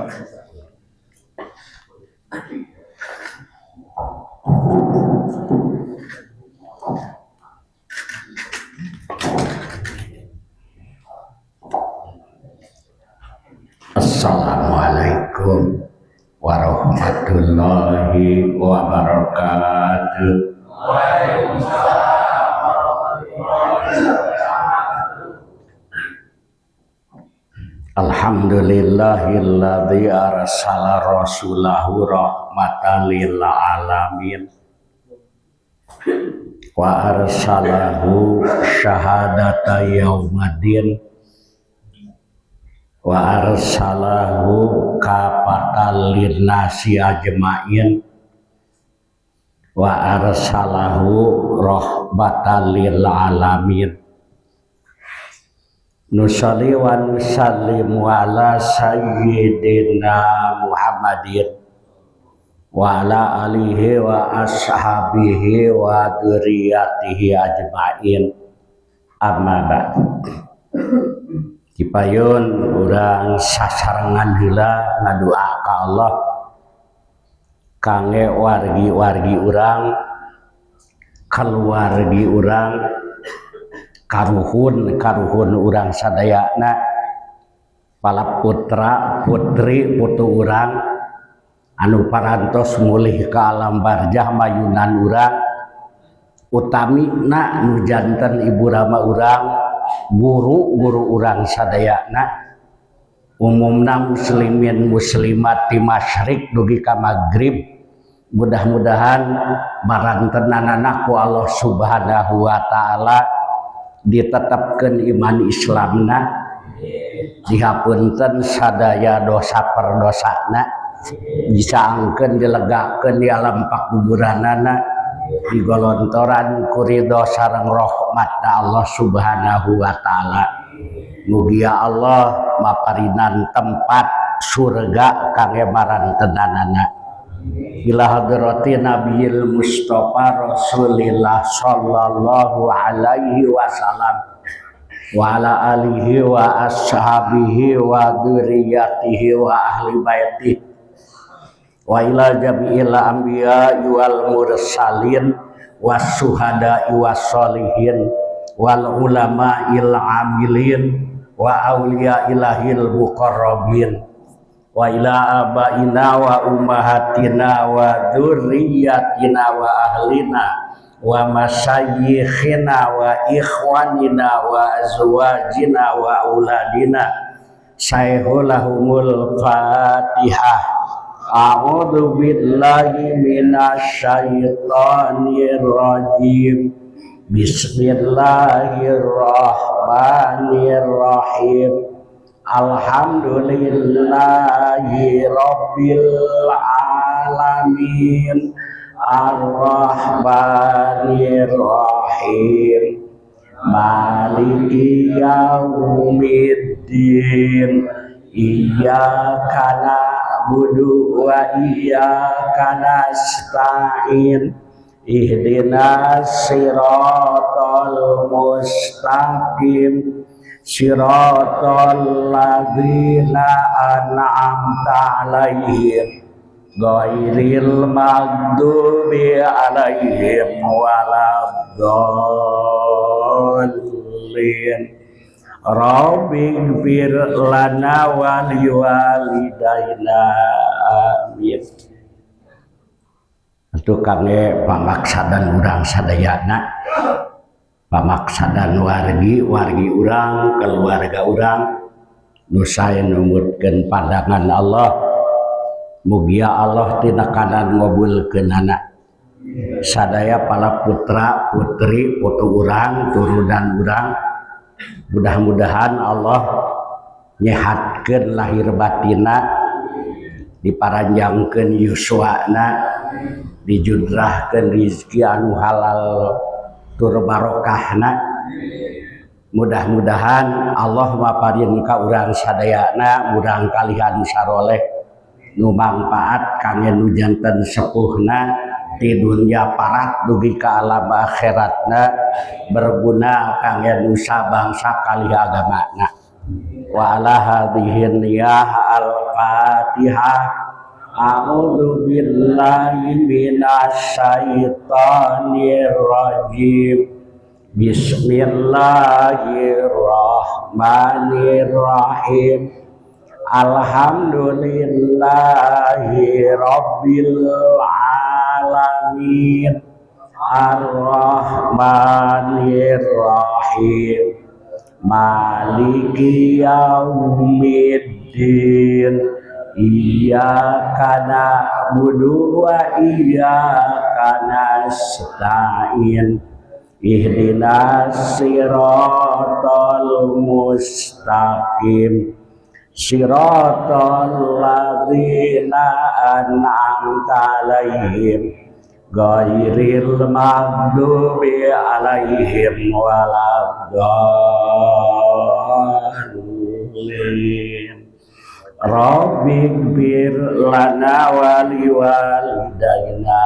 Assalamualaikum warahmatullahi wabarakatuh. Waalaikumsalam warahmatullahi wabarakatuh. Alhamdulillahilladzi arsala rasulahu rahmatan lil alamin wa arsalahu syahadata yaumaddin wa arsalahu kafatan linnasi ajmain wa arsalahu rahmatan lil alamin. Nusalli wa nusallimu ala sayyidina Muhammadin wa ala alihi wa ashabihi wa dzurriyyatihi ajmain. Amma ba'd. Dipayun urang sasarengan heula ngadua ka Allah kangge wargi-wargi urang, keluargi urang, karuhun-karuhun urang sadayana, pala putra putri putu urang anu parantos mulih ka alam barjah mayunan urang, utamina nu janten ibu rama urang, guru-guru urang sadayana, umumna muslimin muslimat di masyrik dugi ka magrib. Mudah-mudahan barantenanana ku Allah Subhanahu wa taala ditetapkeun iman Islamna, dihapunten sadaya dosa perdosana, disaangkeun dilegakeun di alam pakuburanana, digolontoran ku ridho sareng rahmat Allah Subhanahu wa taala. Mugia Allah maparinan tempat surga kangge marantenanana. Ila hadrati Nabiyil Mustafa Rasulillah sallallahu alaihi wasallam wa ala alihi wa ashabihi wa dzurriyyatihi wa ahli baitihi wa ila jami'il anbiya wal mursalin was suhada was solihin wal ulama'il amilin wa auliya ilahil muqarrabin wa ila abaina wa ummahatina wa dzurriyyatina wa ahlina wa masayyikhina wa ikhwanina wa azwajina wa auladina. Sayyidulahumul Fatihah. A'udzu billahi minasyaitonir rajim. Bismillahirrahmanirrahim. Alhamdulillahi rabbil alamin. Arrahmanir rahim. Maliki yaumiddin. Iyyaka na'budu wa iyyaka nasta'in. Ihdinas siratal mustaqim. Siratal ladzina an'amta 'alaihim ghairil maghdubi 'alaihim waladdallin. Rabbighfir lana wa liwalidayna. Amin. Atuh kangge pamaksadan urang sadayana, pamaksadan wargi-wargi urang, keluarga urang, nu sae numutkeun pandangan Allah. Mugia Allah tina kanan ngabulkeunana. Sadaya para putra, putri, putu urang, turunan urang, mudah-mudahan Allah nyehatkeun lahir batina, diparanjangkeun yuswana, dijudrahkeun rizki anu halal tur barokahna. Mudah-mudahan Allah maparin ka urang sadayana murang kalihan saroleh nu mangpaat kangge nu janten sepuhna di dunia parat dugi ka alam akhiratna, berguna kangge nusa bangsa kalih agamana. Wa ala hadhihi niyah. Al-Fatihah. A'udzu billahi minasyaitonir rajim. Bismillahirrahmanirrahim. Alhamdulillahi rabbil alamin. Arrahmanir rahim. Maliki yaumiddin. Iyyaka na'budu wa iyyaka nasta'in. Ihdinas siratal mustaqim. Siratal ladzina an'amta 'alaihim ghairil maghdubi 'alaihim waladdallin. Rabbighfir lana wa liwalidayna.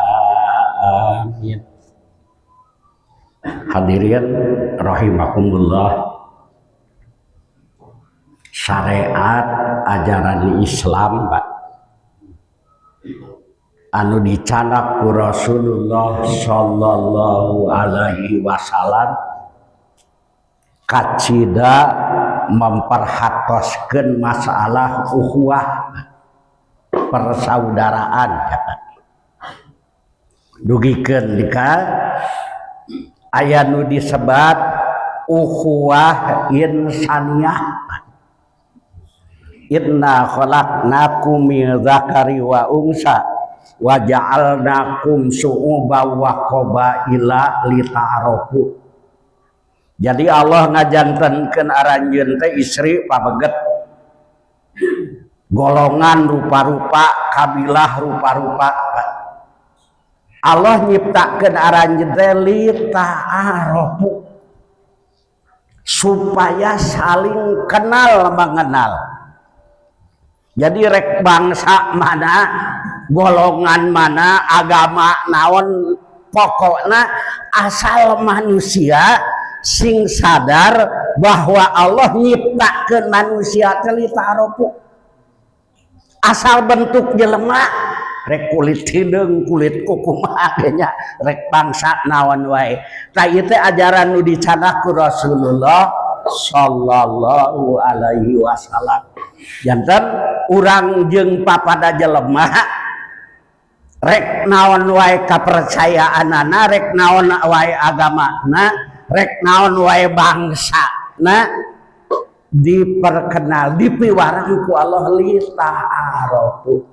Amin. Hadirin rahimakumullah, syariat ajaran Islam, Pak, anu dicandak ku Rasulullah sallallahu alaihi wasallam kacida memperhatoskeun masalah ukhuwah, persaudaraan, ya, Pak. Dugikeun dika aya nu disebat ukhuwah insaniyah. Inna khalaqnakum min dzakari wa unsa wa ja'alnakum syu'uban wa qabaila lita'arafu. Jadi Allah ngajantenkeun aranjeun teh istri pabeget, golongan rupa-rupa, kabilah rupa-rupa. Allah nyiptakeun aranjeun teh lita'arafu, supaya saling kenal mengenal. Jadi rek bangsa mana, golongan mana, agama naon, pokokna asal manusia sing sadar bahwa Allah nyiptakeun manusia teh lita'arafu. Asal bentuk jelema, rek kulit hideung, kulit kukumaha ge nya, rek bangsa naon wae. Tah, ieu teh ajaran nu dicandak ku Rasulullah sallallahu alaihi wasallam. Janten urang jeung papada jelema, rek naon wae kapercayaanana, rek naon wae agamana, rek naon wae bangsana, diperkenal, dipiwarang ku Allah lita'arafu.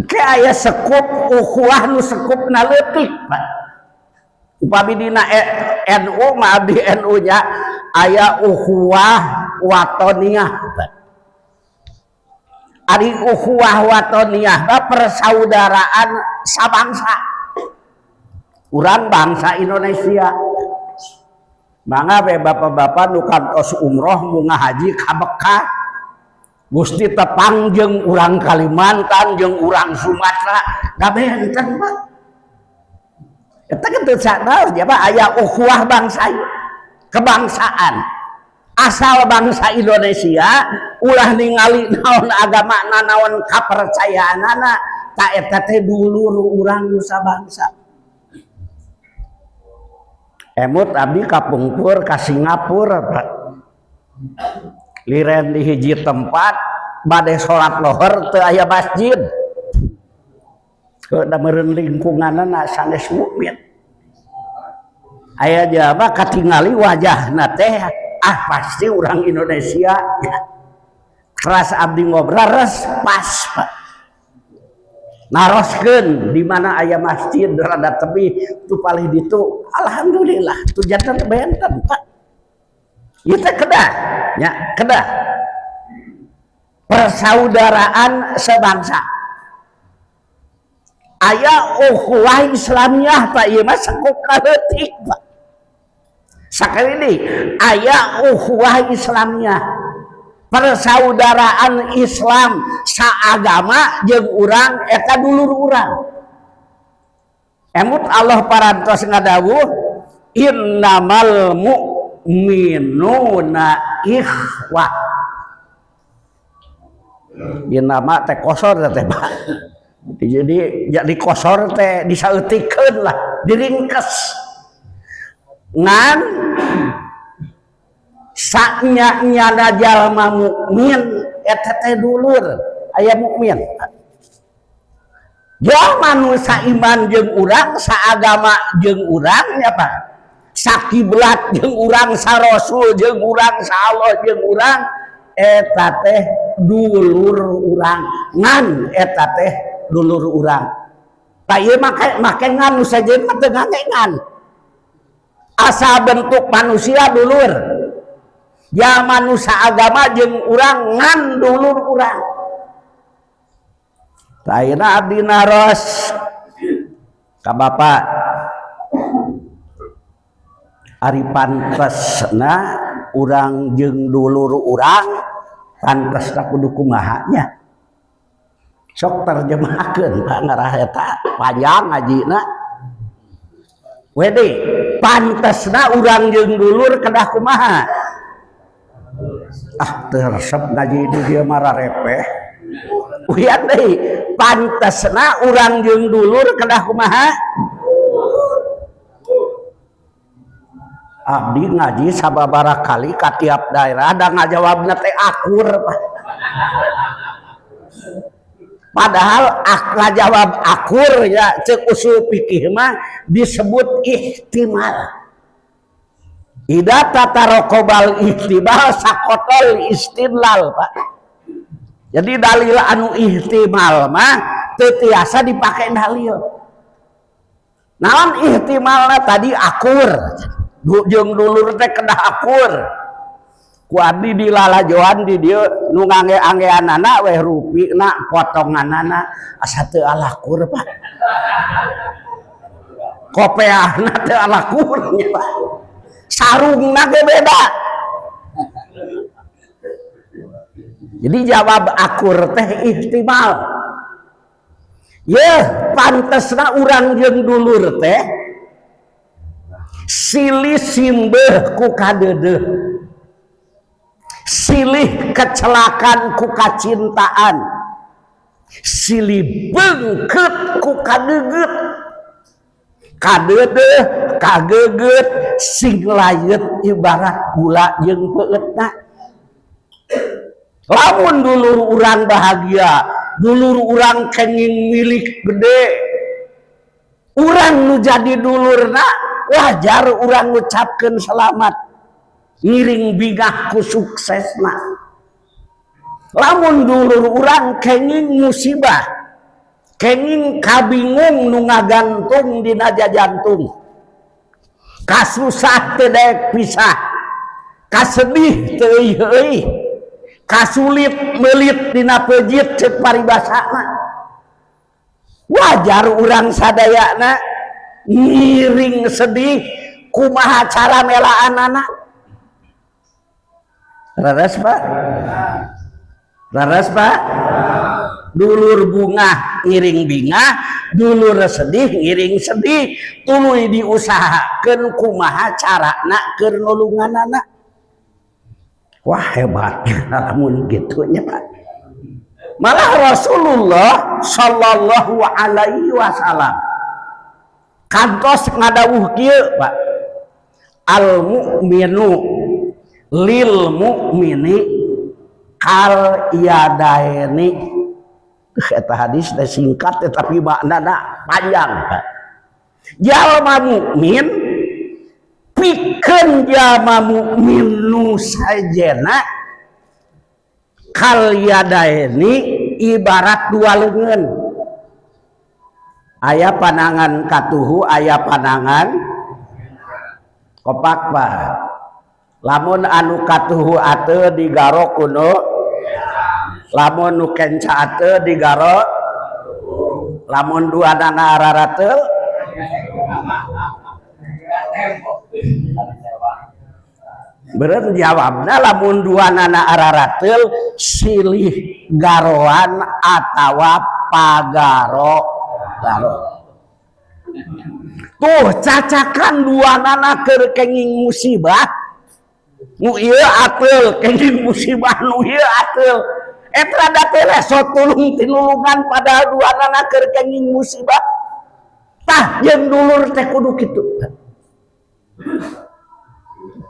Ke aya sekup ukhuwah nu sekupna leutik, Pak. Upami dina NU mah, abdi NU nya, aya ukhuwah watoniyah, Pak. Ari ukhuwah watoniyah mah persaudaraan sabangsa. Urang bangsa Indonesia. Mangga we bapak-bapak nu kantos umroh, munggah haji ka Mekah. Gusti tepang jeung urang Kalimantan jeung urang Sumatera, gak benten, Pak. Eta kan teu sadar ya, Pak, aya ukhuwah bangsa, kebangsaan. Asal bangsa Indonesia, ulah ningali naon agama, naon kapercayaanana, tah eta teh dulur urang nu sabangsa. Emut abdi kapungkur ka Singapura, Pak. Liren di hiji tempat, bade salat lohor teu aya masjid. Heuh, da meureun lingkunganna sanes mukmin. Aya jalma katingali wajahna teh, ah, pasti orang Indonesia ya. Keras abdi ngobrol res pas, Pak. Naroskeun di mana aya masjid rada tebih tu palih ditu, alhamdulillah tu janten benten, Pak. Ieu teh kedah nya, kedah persaudaraan sebangsa. Aya ukhuwah Islamiyah, Pak, ieu mah sekup leutik, Pak. Sakali deui aya ukhuwah Islamiyah, persaudaraan Islam, saagama jeung urang eta dulur urang. Emut Allah parantos ngadawuh innamal mu'minuna ikhwah. Ieu nama teh kosor teh Pak. Jadi jadi kosor teh disaeutikeun lah, diringkes. Ngan saknya-nyana jalma mukmin eta teh dulur, aya mukmin. Jalma nu saiman jeung urang, saagama jeung urang nya Pak. Sakiblat jeung urang, sarosul jeung urang, sa Allah jeung urang, eta teh dulur urang. Ngan eta teh dulur urang. Pak ieu make ngan nu sejen mah teu ngangge ngan. Asal bentuk manusia dulur. Jalma nu saagama jeung urang ngan dulur urang. Ayeuna abdi naros ka Bapak, ari pantesna urang jeung dulur urang pantesna kudu kumaha nya? Sok terjemahkeun Pak, ngarah eta panjang ngajina. Wedi, pantesna urang jeung dulur kedah kumaha? Ah, teu resep ngaji di dieu mah rarepeh. Uyan deui, pantesna urang jeung dulur kedah kumaha? Abdi ngaji sababaraha kali ka tiap daerah da ngajawabna teh akur Pak. Padahal ngajawab akur ya cek usul fikih mah disebut ihtimal. Ida tatarokobal ihtimal sakotol istidlal Pak. Jadi dalil anu ihtimal mah teu tiasa dipake dalil. Naon ihtimalna tadi akur. Jeung dulur teh kedah akur. Ku abdi dilalajoan di dieu nu ngangge-anggeanana weh rupina potonganana asa teu alakur Pak. Kopeahna teu alakur nya Pak. Sarungna ge beda. Jadi jawab akur teh ihtimal. Yeuh pantesna urang jeung dulur teh silih simbeuh ku kadeudeuh, silih kecelakaan ku kacintaan, silih beungkeut ku kadeugeut, kadeudeuh kagegeut sing layeut ibarat gula jeung peueutna. Lamun dulur urang bahagia, dulur urang kenging milik gede, urang nu jadi dulurna wajar urang ngucapkeun selamat, ngiring bingah ku suksesna. Lamun dulur urang kenging musibah, kenging kabingung nu ngagantung dina jajantung, kasusah teu daek pisah, kasedih teu euy-euy, kasulit meulit dina peujit ceuk paribasana, wajar urang sadayana ngiring sedih kumaha cara melaanana. Raras Pak? Raras Pak? Dulur bungah ngiring bingah, dulur sedih ngiring sedih, tuluy diusahakeun kumaha carana keur nulunganana. Wah hebat lamun kitu nya Pak. Malah Rasulullah sallallahu alaihi wasallam kantos ngadawuh kieu Pak, al mu'minu lil mu'mini kal yadaini. Eta hadis teh singkat tetapi maknana panjang Pak. Jalma mukmin pikeun jalma mukmin nu sajena kal yadaini ibarat dua leungeun. Aya panangan katuhu, aya panangan kopak Pak. Lamun anu katuhu ateu digaro kuno, lamun nu kenca ateu digaro, lamun dua nana ararateul beureum jawabna lamun dua nana ararateul silih garoan atawa pagaro garo. Tuh cacakan dua nana keur kenging musibah, nu ieu ateul kenging musibah, nu ieu ateul. Eta rada pelesot tulung tinulungan, padahal duanana keur kenging musibah. Tah, jeung dulur teh kudu kitu,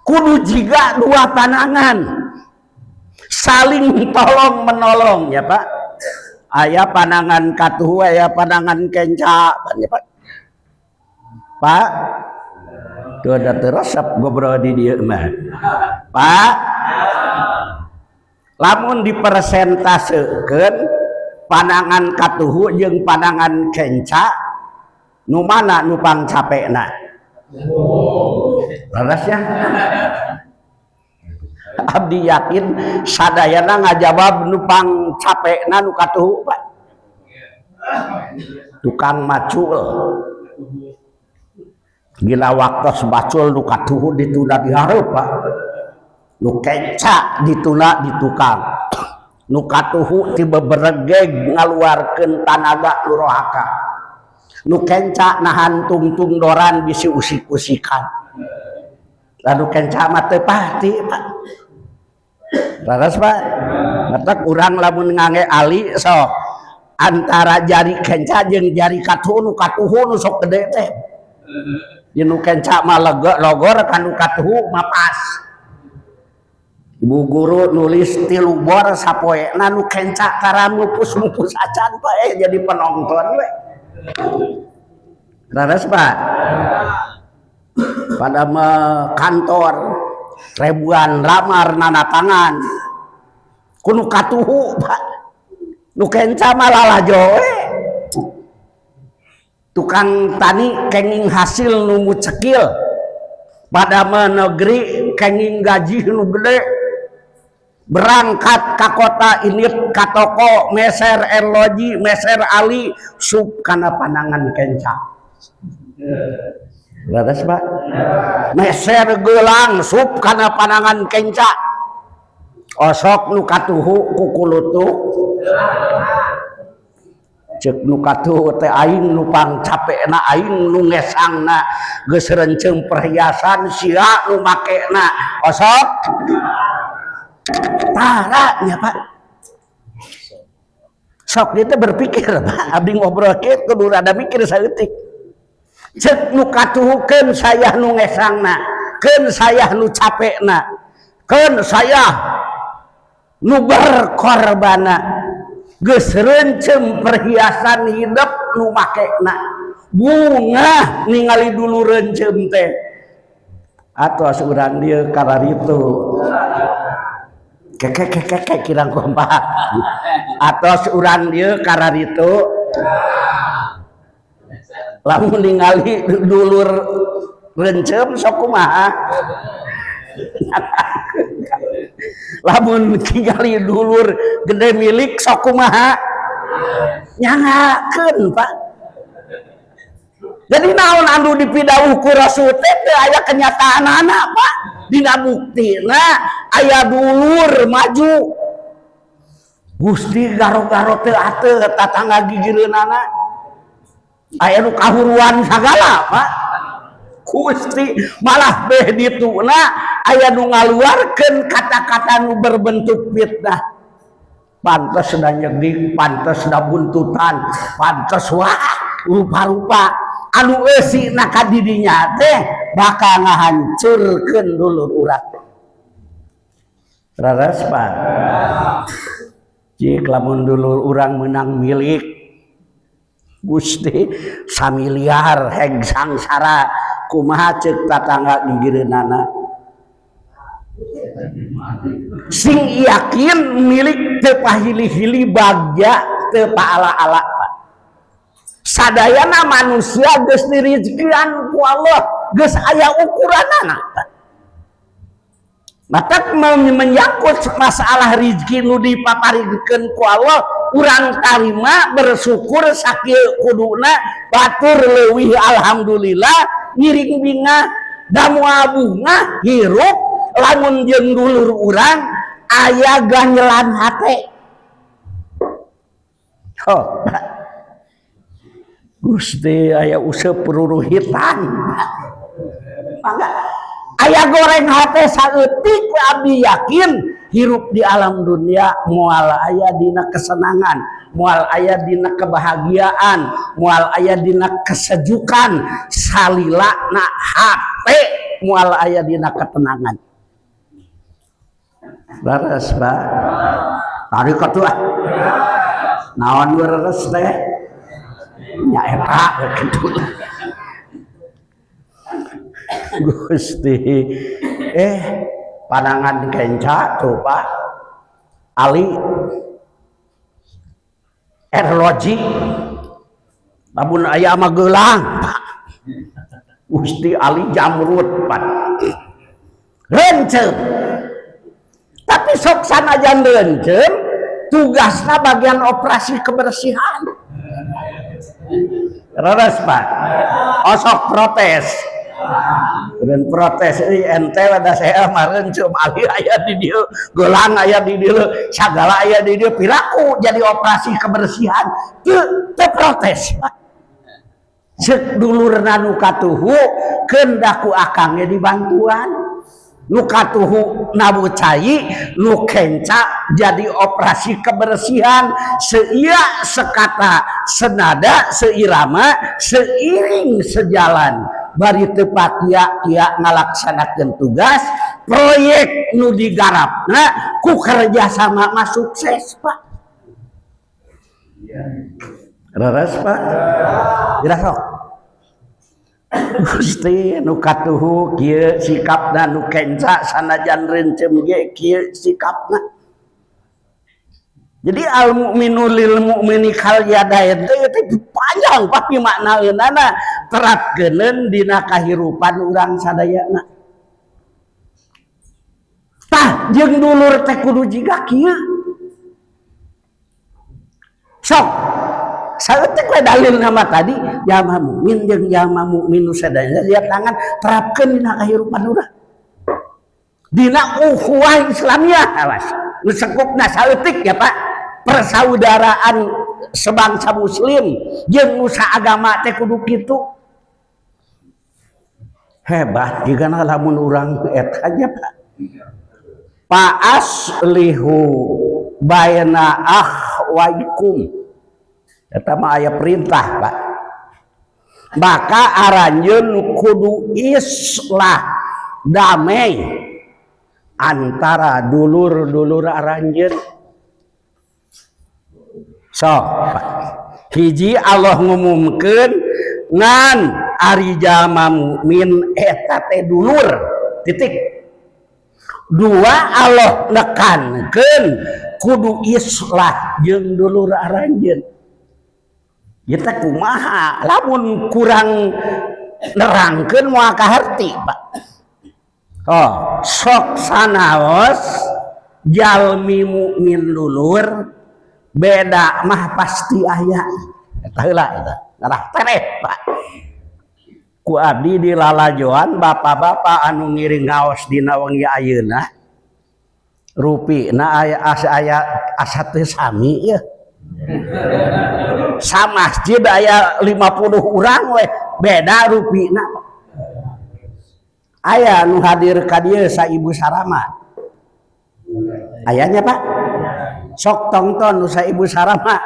kudu jiga dua panangan, saling tolong menolong ya, Pak. Aya panangan katuhu, aya panangan kenca ya, Pak. Pak, tuh ada resep ngobrol di dieu mah, Pak. Lamun dipersentasekeun, panangan katuhu jeung panangan kenca, nu mana nu pang capekna? Leres ya? Abdi yakin sadayana ngajawab nu pang capekna nu katuhu, Pak. Tukang macul gila, waktu macul nu katuhu ditunda di hareup, Pak. Nu kenca ditunda di tukang. Nu katuhu tiba beregeg ngaluarkeun tanaga nu rohaka, nu kenca nahan tungtung doran bisi usik-usikan. Lalu kenca mah teu pati, Pak. Leres, Pak? Matak urang lamun ngangge ali sok antara jari kenca jeung jari katuhu, nu katuhu nu sok gede teh. Di nu kenca mah lega logor, kan nu katuhu mah pas. Ibu guru nulis tilu bor sapoena, nu kenca tara mupus-mupus acan, Pak, jadi penonton we. Leres, Pak? Pada me kantor ribuan lamar nanda tangan ku nu katuhu, Pak. Nu kenca mah lalajo we. Tukang tani kenging hasil nu cekil, pada negeri kenging gaji nu gede, berangkat ke kota ini, ke toko, meser arloji, meser ali, sup kana panangan kenca. Leres, Pak? Meser gelang, sup kana panangan kenca. Osok nu katuhu kukulutuk. Cek nu katuhu teh, "Aing nu pang capekna, aing nu ngesangna, geus renceng perhiasan sia nu makena." Osok tara nya, Pak. Sok dia teh berpikir, Pak. Abdi ngobrol kieu kudu rada mikir saeutik. Cek nu katuhukeun, "Saya nu ngesangna, keun saya nu capekna, keun saya nu berkorbana, geus reuncem perhiasan hidup nu makena." Bungah ningali dulu reuncem teh. Atau urang dieu kararitu keke keke keke kirang kompak. Atau urang dieu kararitu, lamun ningali dulur reuncem sok kumaha? Lamun ningali dulur gede milik sok kumaha? Nyangakeun, Pak. Jadi naon anu dipidawuh ku Rasul teh teu aya kenyataanana, Pak. Dina buktina aya dulur maju, Gusti, garo-garo teu ateu tatangga gigireunana aya nu kahuruan sagala, Pak. Gusti, malah beh dituna aya nu ngaluarkeun kata-kata nu berbentuk fitnah, "Pantes da nyegik, pantes da buntutan, pantes," wah, rupa-rupa anu eusina ka didinya teh bakal ngahancurkeun dulur urang. Leres, Pak? Cik, lamun dulur urang menang milik, Gusti, samiliar heg sangsara, kumaha cek tatangga gigireunana? Sing yakin milik teu pahili-hili, bagja teu paala-ala, Pak. Sadayana manusia geus dirizkian ku Allah, geus aya ukuranana, Pak. Matak menyangkut masalah rizki nu dipaparikeun ku Allah, urang tarima, bersyukur sakieu kuduna, batur leuwih alhamdulillah, ngiring bingah da moal bungah hirup lamun jeung dulur urang aya ganjelan hate. Oh, Gusti, aya useup ruruhitan. Mangga aya goreng hate saeutik, abdi yakin Hirup di alam dunia moal aya dina kesenangan, moal aya dina kebahagiaan, moal aya dina kesejukan, salila na hate moal aya dina ketenangan. Leres, Pak? Tarik atuh ah. Naon leres teh? Nya eta kitu. Gusti, panangan kenca tuh, Pak. Ali erloji lamun aya mah geulang, Pak. Gusti, Ali jamrut, Pak. Rencem. Tapi sok sanajan rencem, tugasna bagian operasi kebersihan. Leres, Pak? Osok protes. Dan protes ini ente ada saya mah rencem, Ali aya di dieu, gelang aya di dieu, sagala aya di dieu, piraku jadi operasi kebersihan. Teu teu protes, Pak. Ceuk dulurna nu katuhu, keun da ku akang ge dibantuan. Nu katuhu nabu cai, nu kenca jadi operasi kebersihan, seia sekata, senada, seirama, seiring sejalan. Bari teu pakia-kia ngalaksanakeun tugas, proyek nu digarapna ku kerjasama mah sukses, Pak. Leres, Pak? Jelas sok. Gusti, nu katuhu kieu sikapna, nu kenca sanajan rencem ge kieu sikapna. Jadi al mukminu lil mukmini kal yadain teh itu panjang, tapi maknaeunana terapkeun dina kahirupan urang sadayana. Tah, jeung dulur teh kudu jiga kieu. Sok saeutik we dalil nama tadi, jalma mukmin jeung jalma mukmin nu sadayana lihat tangan, terapkeun dina kahirupan urang. Dina ukhuwah Islamiyah, awas. Nu sekupna saeutik ya, Pak. Persaudaraan sebangsa muslim jeung nu saagama teh kudu kitu. Hebat jigana lamun urang eta nya, Pak. Fa aslihu baina akhwaikum. Eta mah aya perintah, Pak. Maka aranjeun kudu islah, damai antara dulur-dulur aranjeun. Sok, Pak. Hiji, Allah ngumumkeun ngan ari jalma mukmin eta teh dulur. Titik. Dua, Allah nekankeun kudu islah jeung dulur aranjeun. Kita kumaha lamun kurang nerangkeun moal kaharti, Pak. Oh, sok sanaos jalmi mukmin dulur beda mah pasti aya. Eta heula, eta ngarah tereh, Pak. Ku abdi di lalajoan bapak-bapak anu ngiring ngaos dina wengi ayeuna, rupina aya asa, aya asa teu sami yeuh. Sa masjid aya 50 urang we beda rupina. Aya nu hadir ka dieu sa ibu sarama? Ayanya, Pak? Sok tongton nu sa ibu sarama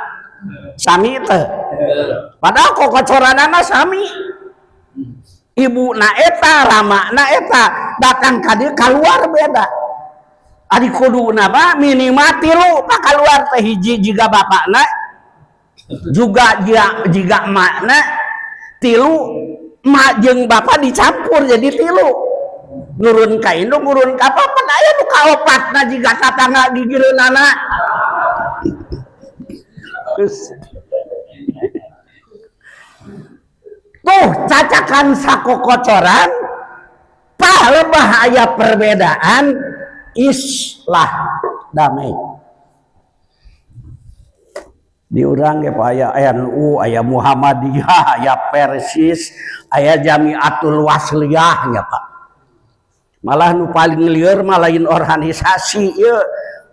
sami teu? Padahal kokocoranana sami, ibu na eta, rama na eta, datang ka dieu keluar beda. Ari kuduna mah minimal tilu, Pak, keluar teh, hiji jiga bapakna juga jika jiga emakna, tilu emak jeung bapak dicampur jadi tilu, nurun ka indung, nurun ka papa. Aya nu kaopatna jiga tatangga gigireunana. Terus tuh cacakan sakokocoran palebah aya perbedaan, islah, damai. Di urang ge, Pak, aya NU, aya Muhammadiyah, aya Persis, aya Jamiatul Wasliyah nya, Pak. Malah nu paling lieur mah lain organisasi ieu,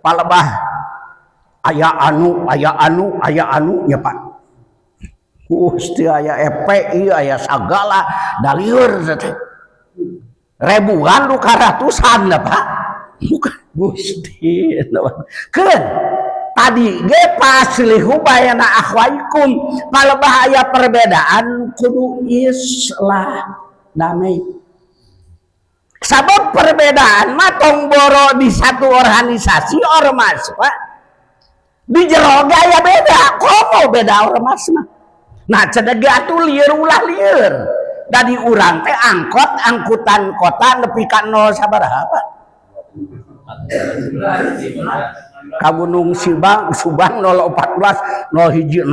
palebah aya anu, aya anu, aya anu nya, Pak. Gusti, aya FPI, aya sagala, da lieur teh. Ribuan lu ratusan lah, Pak. Bukan. Gusti keun tadi ge paslihu bayana akhwaikum palebah aya perbedaan kudu islah damai. Sabab perbedaan mah tong boro di satu organisasi ormas Pak. Di jero ge aya beda, komo beda ormas mah. Nah cenah ge atuh lieur ulah lieur. Da di urang teh angkot angkutan kota nepi ka 0 sabaraha Pak? Ka Gunung Sibang, Subang 014, 01, 02, 03,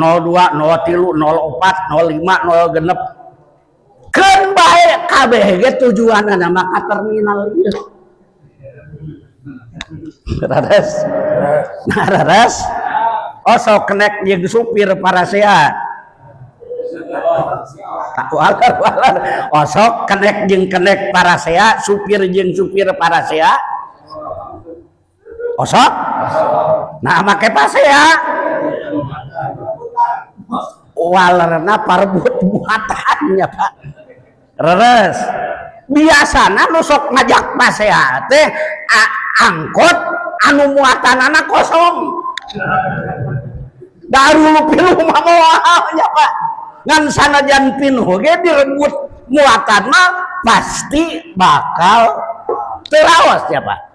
04, 05, 06. Keun bae kabeh ge tujuanna mah ka terminal ieu. Rares. Nah, rares. Osok kenek jeung supir parasea. Tak walar-walar. Osok kenek jeung kenek parasea, supir jeung supir parasea. Osok? Nah, make pasea. Walerna parbut buatannya, Pak. Reres. Biasana nu sok ngajak pasea teh angkot anu muatanana kosong. Darul pinuh mah moal nya, Pak. Ngan sanajan pinuh ge direbut muatan mah pasti bakal terawas ya, Pak.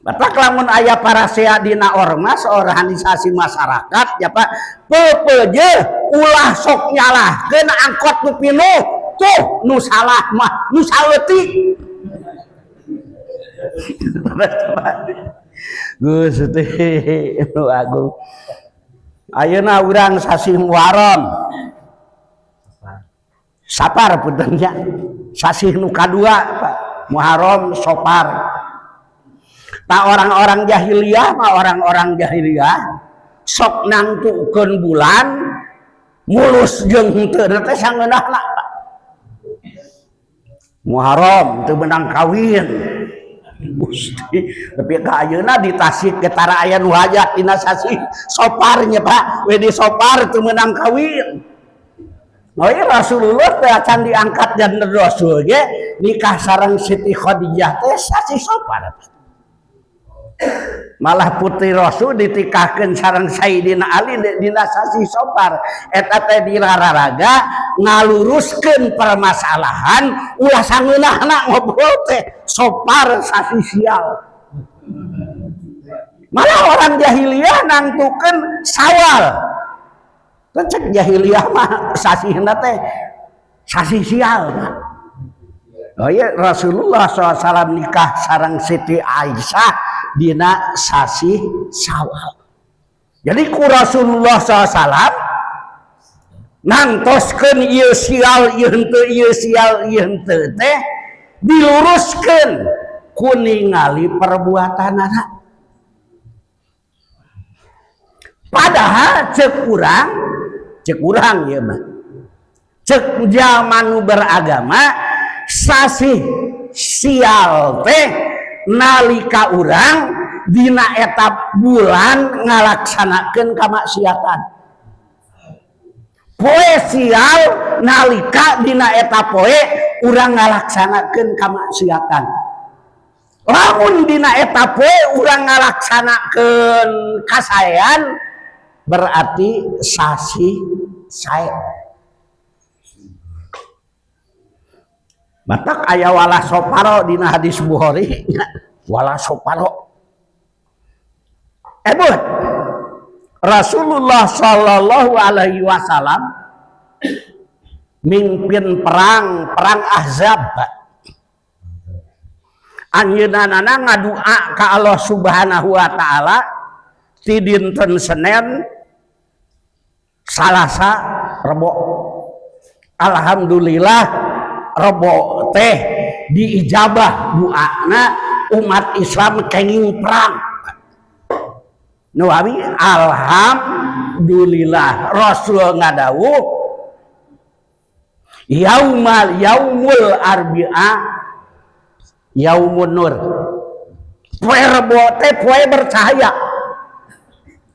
Batak lamun aya parasea dina ormas organisasi masyarakat ya Pak, pepeje ulah sok nyalahkeun angkot nu pinuh tuh nu salah mah nu saleutik. Gusti nu agung. Ayeuna urang sasih Muharram. Sapar punten nya. Sasih nu kadua Pak, Muharram Sopar. Tak orang-orang jahiliyah mah orang-orang jahiliyah sok nangtukeun bulan mulus jeung henteu teh sangeunahna Pak. Muharram teu meunang kawin. Gusti, tapi ka ayeuna di Tasik ge tara aya nu hajat dina sasih Soparnya Pak, we di Sopar teu meunang kawin. Nah, Rasulullah teh acan diangkat dan Rasul ge nikah sareng Siti Khadijah teh sasih Sopar Pak. Malah putri Rasul ditikahkeun sareng Sayyidina Ali dina sasih Sopar. Eta teh dirararaga ngaluruskeun permasalahan ulah sangeunahna ngobrol teh Sopar sasih sial. Malah orang jahiliyah nangtukeun Sawal. Cek jahiliyah mah sasihna teh sasih sial Pak. Oh iya, Rasulullah SAW nikah sareng Siti Aisyah dina sasih Sawal. Jadi ku Rasulullah SAW nangtoskeun ieu sial ieu henteu ieu sial ieu henteu teh diluruskeun ku ningali perbuatanana. Padahal cek urang ieu mah. Cek jalma nu beragama sasih sial teh nalika urang dina eta bulan ngalaksanakeun kamaksiatan. Poe sial nalika dina eta poe urang ngalaksanakeun kamaksiatan. Lamun dina eta poe urang ngalaksanakeun kasaean berarti sasih sae. Batak aya wala soparo dina hadis Bukhari wala soparo. Ebut Rasulullah sallallahu alaihi wasallam mimpin perang Ahzab. Anjeunna ngadua ka Allah Subhanahu wa taala ti dinten Senin, Salasa, Rebo. Alhamdulillah Rebo teh diijabah doana umat Islam kenging perang. Nuawi alhamdulillah Rasul ngadawuh yaumal yaumul arbi'a yaumun nur. Poe Rebo teh poe bercahaya.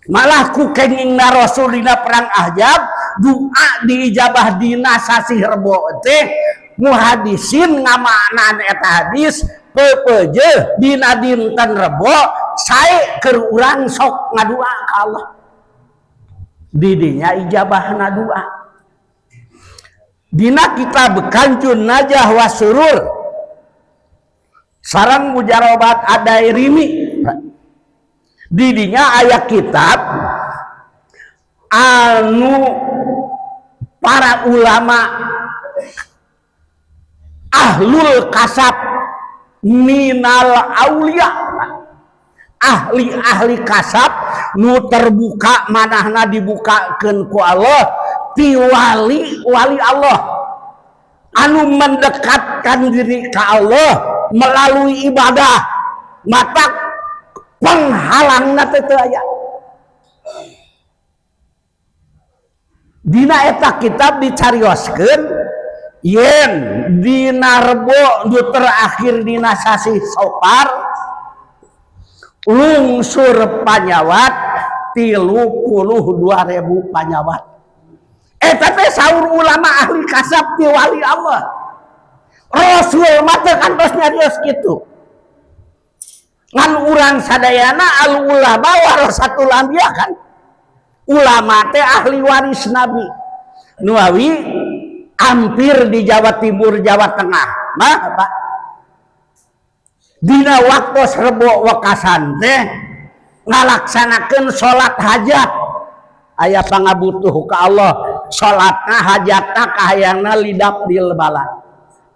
Malah ku kengingna Rasul dina perang Ahzab doa diijabah dina sasih Rebo teh muhadisin ngamaknaan eta hadis Pepeje dina dinten Rebo sae keur urang sok ngadua ka Allah. Didinya ijabahna doa. Dina kitab Kanjun Najah wa Surur sareng Mujarobat Ad-Dairimi, didinya aya kitab anu para ulama ahlul kasab minal aulia, ahli-ahli kasab nu terbuka manahna dibukakeun ku Allah ti wali wali Allah anu mendekatkan diri ka Allah melalui ibadah, mata penghalangna teh teu aya. Dina eta kitab dicarioskeun yen dina Rebo nu terakhir dina sasih Sopar lungsur panyawat 32.000 panyawat. Eta teh saur ulama ahli kasab ti wali Allah. Rasul mah teu kantos nyarios kitu. Ngan urang sadayana al ulama warasatul anbiya kan. Ulama teh ahli waris nabi. Nuawi hampir di Jawa Timur, Jawa Tengah mah Pak. Dina waktu Rebo wekasan teh ngalaksanakeun salat hajat. Aya pangabutuh ka Allah, salatna hajatna kahayangna lidap dil bala.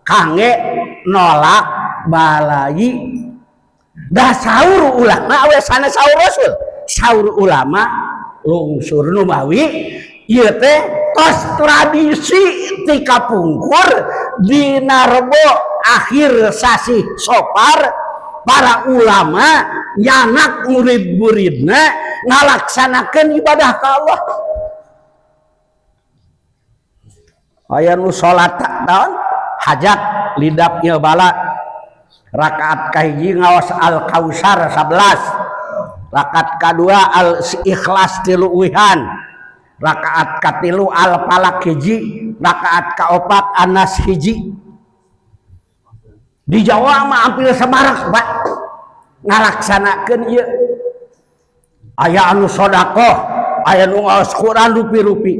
Kangge nolak balai. Dah saur ulama we sanes saur Rasul. Saur ulama lungsur numawi ieu teh tos tradisi ti kapungkur dina Rebo akhir sasih Sopar para ulama nyanak murid-muridna ngalaksanakeun ibadah ka Allah. Aya nu salat naon hajat lidap ieu bala rakaat kahiji ngaos Al-Kausar 11, rakaat kadua Al-Ikhlas 3 uihan, rakaat katilu Al-Falaq hiji, rakaat kaopat An-Nas hiji. Di Jawa mah hampir semarak Pak ngalaksanakeun ieu. Aya anu sedekah, aya nu ngaos Quran rupi-rupi.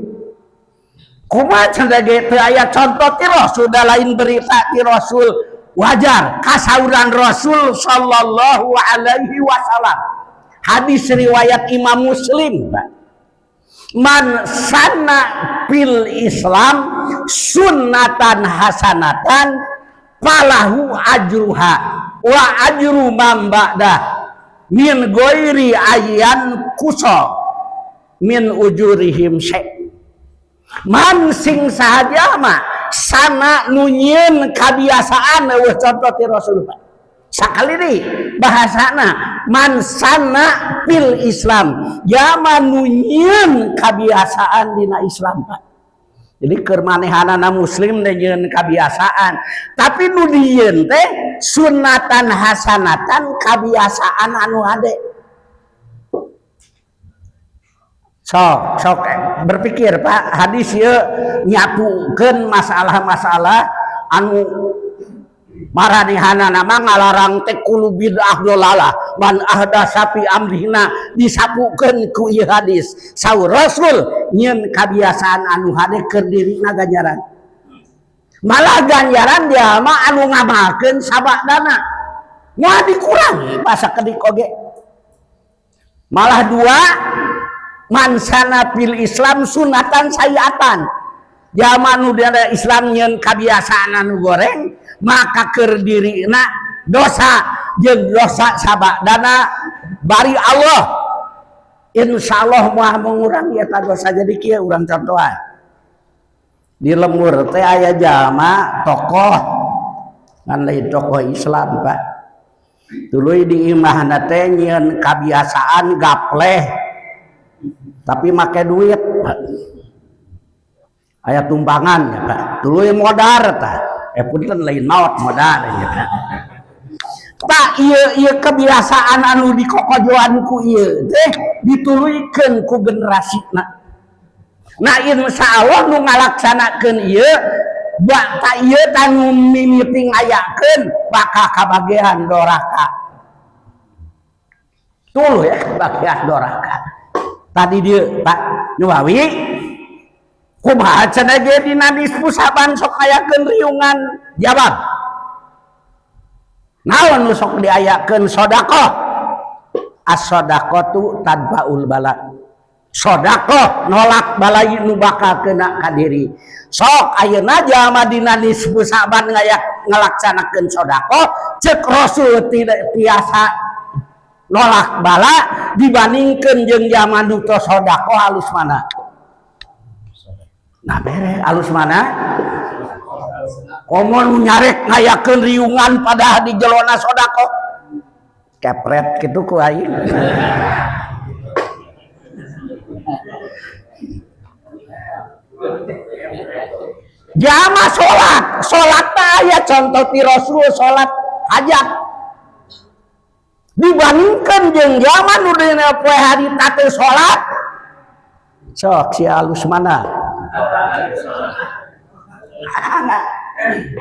Kumaha cenah ge teu aya contoh ti Rasul, da lain berita ti Rasul, wajar kasauran Rasul sallallahu alaihi wasallam. Hadis riwayat Imam Muslim, Pak. Man sanna fil Islam sunnatan hasanatan falahu ajruha wa ajru man ba'dah min ghairi ayyan kusa min ujurihim syai. Man sing sahaja mah sana nu nyieun kabiasaan eueuh contoh ti Rasul, Pak. Sakali deui bahasana man sana fil Islam, jalma nu nyieun kabiasaan dina Islam, Pak. Jadi keur manehanana muslim teh nyieun kabiasaan, tapi nu dijieun teh sunatan hasanatan kabiasaan anu hade. Sok sok berpikir Pak, hadis ieu nyapukeun masalah-masalah anu maranehanana mah ngalarang teh kulu bid'ah dolalah man ahdasa fi amrina disapukeun ku ieu hadis. Saur Rasul nyieun kabiasaan anu hade keur dirina ganjaran. Malah ganjaran dia mah anu ngamalkeun sabadana. Moal dikurangi basa kedik oge. Malah dua mansana fil Islam sunatan sayiatan. Jalma nu dina Islam nyieun kabiasaan anu goreng maka keur dirina dosa jeung dosa sabadana bari Allah insyaallah moal mengurangi eta dosa. Jadi kieu urang contohan di lembur teh aya jalma tokoh ngan lain tokoh Islam Pak, tuluy di imahna teh nyieun kabiasaan gapleh tapi make duit Pak. Aya tumpangan ya Pak, tuluy modar tah, punten lain maot modar ya Pak. Tak ieu ieu kebiasaan anu dikokojoan ku ieu teh dituluykeun ku generasina. Nah insyaallah nu ngalaksanakeun ieu Bak ieu tanu mimiti ngayakeun bakal kabagian doraka. Tuluy ya kabagian doraka. Tadi dia Pak Nuwawi kumaha cenah ge dina nisfu Sa'ban sok ngayakeun riungan? Jawab. Naon nu sok diayakeun? Sedekah. As-shadaqatu tadfaul bala. Sedekah nolak balai nu bakal kena ka diri. Sok ayeuna jalma dina nisfu Sa'ban ngayak ngalaksanakeun sedekah, cek Rasul tidak tiasa nolak bala dibandingkeun jeung zaman nu tos sedekah alus mana? Nah bere alus mana? Komo nu nyarek ngayakeun riungan padahal di jelona sedekah. Kepret kitu ku aing. Jama salat, salat teh aya contoh ti Rasul salat hajat. Dibandingkan jeung zaman nu dina poe hari teu salat. Sok si alus mana?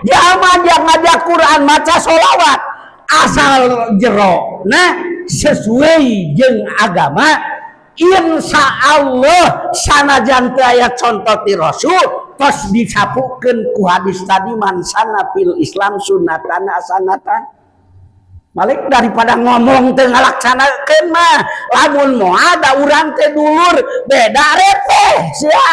Zaman yang ngajak Quran maca sholawat asal jero nah sesuai jeung agama, insya Allah sanajan teu aya contoh ti Rasul tos disapukeun ku hadis tadi man sana fil Islam sunnatan hasanatan. Balik daripada ngomong teu ngalaksanakeun mah, lamun moal da urang teh dulur beda repeh sia.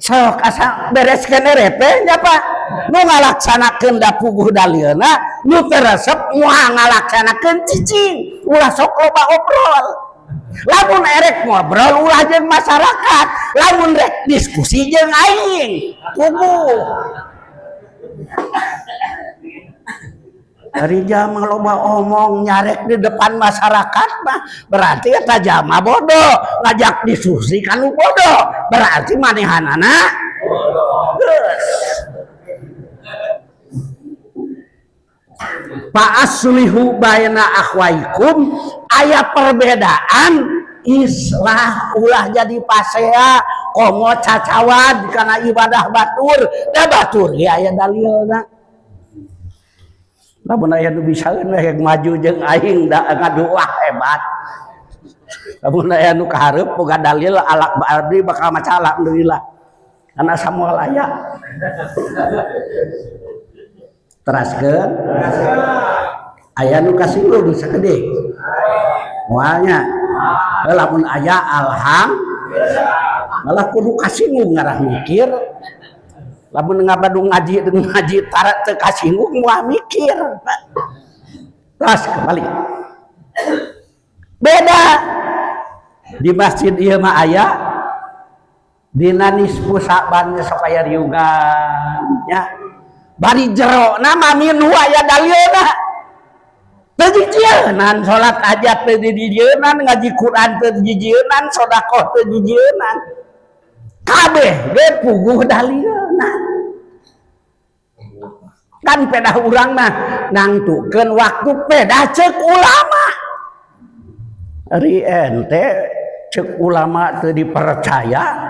Sok asa beres kene repeh nya Pak. Nu ngalaksanakeun da puguh dalilna, nu teu resep moal ngalaksanakeun cicing, ulah sok loba obrol. Lamun erek ngobrol ulah jeung masyarakat, lamun rek diskusi jeung aing, puguh. Dari jama loba omong nyarek di depan masyarakat mah berarti eta jama bodoh, ngajak diskusi kan nu bodoh, berarti manehanana bodoh. Fa aslihu baina akhwaikum, aya perbedaan islah ulah jadi pasea komo cacawad kana ibadah batur, da batur ge aya dalilna. Lamun aya nu bisaeun we maju jeung aing da ngadoa hebat. Lamun aya nu kahareup boga dalil alak abdi bakal maca alhamdulillah. Karena samoal aya. Teraskeun. Aya nu kasinggung sakedik. Moalnya. Lamun aya alhamdulillah. Malah kudu kasinggung ngarah mikir. Lamun ngabadu ngaji ngaji tara teu kasinggung moal mikir. Terus kembali. Beda di masjid ieu mah aya dina nisfu Sa'ban sok aya riungan nya. Bari jerona mah minhu aya dalilna. Teu jijieunnan salat hajat teu jijieunnan ngaji Quran teu jijieunnan sedekah teu jijieunnan. Kabeh ge puguh dalilna. Kan pedah urang mah nangtukeun waktu pedah ceuk ulama. Ari ente ceuk ulama teu dipercaya,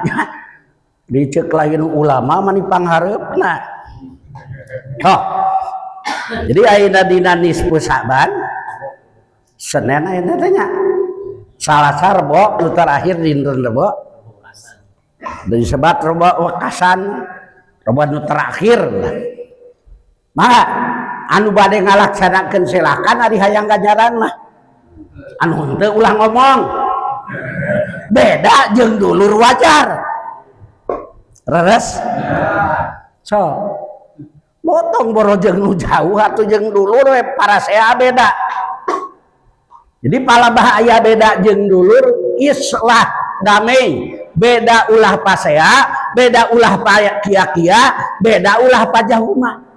diceuk lain ulama mah dipanghareupna. Hah. Jadi ayeuna dina nisfu Sa'ban Senin ayeuna teh nya. Salasa Rebo nu terakhir dinten Rebo. Disebat Rebo wekasan, Rebo nu terakhir lah. Maka anu bade ngalaksanakeun silakan ari hayang ganjaran mah. Anu henteu ulah ngomong. Beda jeung dulur wajar. Reres? So, motong boro jeung nu jauh atuh jeung dulur we parasea beda. Jadi palabah aya beda jeung dulur islah damai, beda ulah pasea, beda ulah kia-kia, beda ulah pajahuma.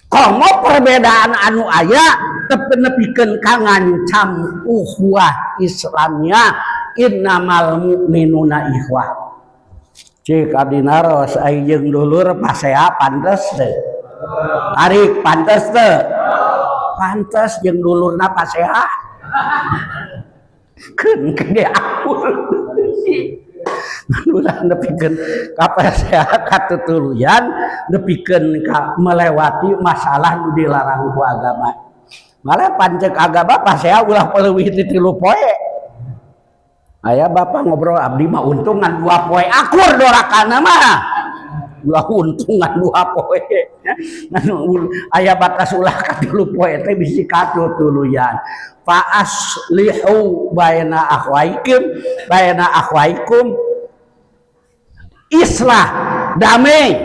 Komo perbedaan anu aya teu nepikeun ka ngancam ukhuwah Islamnya, innamal mu'minuna ikhwah. Cik abdi naros ai jeung dulur pasea pantes teu? Tarik pantes teu? Pantes jeung dulurna pasea. Keun gede akur. Ulah nepikeun ka pasea katutuluyan, nepikeun ka melewati masalah nu dilarang ku agama. Malah pancek agama pasea ulah leuwih ti 3 poe. Aya bapak ngobrol abdi mah untung ngan 2 poe akur dorakana mah. Ulah untung ngan 2 poe. Ngan aya batas ulah ka 3 poe teh bisi katutuluyan. Fa aslihu baina akhwaikum baina akhwaikum, islah damai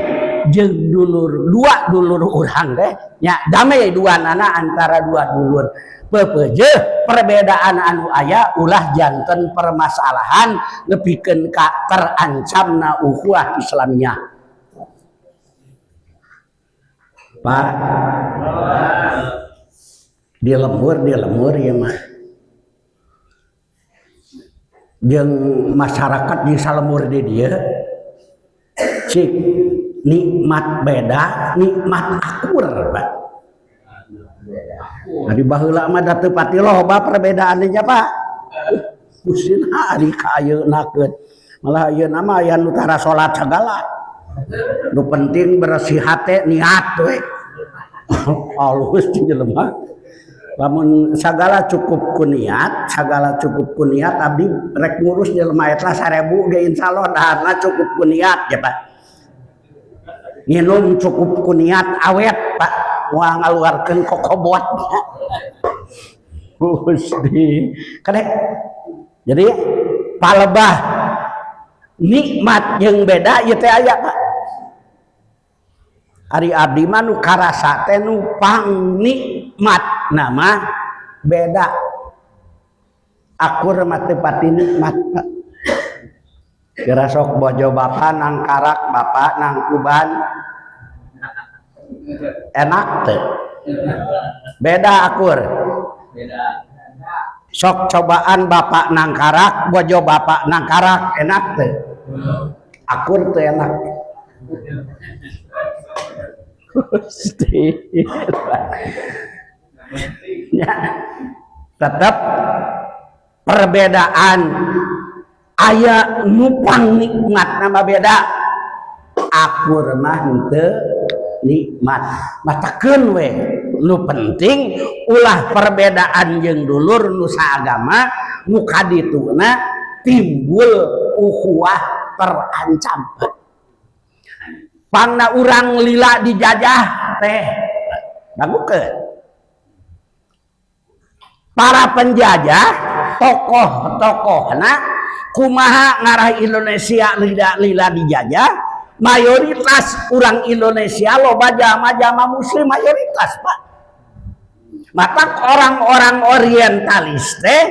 jeung dulur, dua dulur urang teh nya, damai dua nana antara dua dulur. Pepeje perbedaan anu aya ulah janten permasalahan nepikeun ka terancamna ukhuwah Islamiyah. Pak, di lembur ya mah. Jeung masyarakat di salembur di dieu cik nikmat beda, nikmat akur, Pak. Ari baheula mah da teu pati loba perbedaannya, Pak. Pusing ari ka ayeuna keun. Malah ayeuna mah aya nu tara salat sagala. Nu penting bersih hate niat we. Alus jelema. Lamun sagala cukup ku niat, sagala cukup ku niat abdi rek ngurus jelema eta 1000 ge insyaallah daharna cukup ku niat ya, Pak. Nginum cukup ku niat awet, Pak. Moal ngaluarkeun kokobot. Gusti. Kade. Jadi palebah nikmat jeung beda ieu teh aya, Pak. Ari abdi mah nu karasa teh nu pangnikmat nama beda. Akur mah teu pati nikmat, Pak. Kira sok bojo bapak nang karak, bapak nang kuban. Enak teh. Beda akur. Beda. Sok cobaan bapak nang karak, bojo bapak nang karak, enak teh. Akur teh enak. Gusti. Ya. Tetap perbedaan aya nupang nikmat nama beda. Akur mah henteu nikmat. Matakeun we nu penting ulah perbedaan jeung dulur nu saagama nu kadituna timbul ukhuwah terancam. Pangna urang lila dijajah teh dangukeun. Para penjajah tokoh-tokohna kumaha ngarah Indonesia lila dijajah, mayoritas urang Indonesia loba jama-jama muslim mayoritas, Pak. Matak orang-orang orientalis teh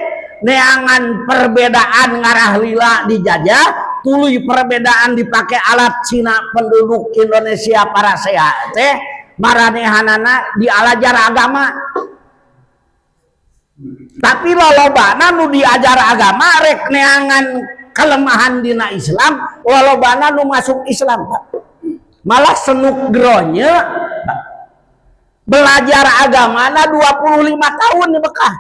neangan perbedaan ngarah lila dijajah, tuluy perbedaan dipakai alat Cina penduduk Indonesia para sehat teh maranehanana dialajar agama. Tapi lolobana nu diajar agama rek neangan kelemahan dina Islam, lolobana nu masuk Islam, Pak. Malah senuk gronya, Pak. Belajar agamana 25 tahun di Mekah.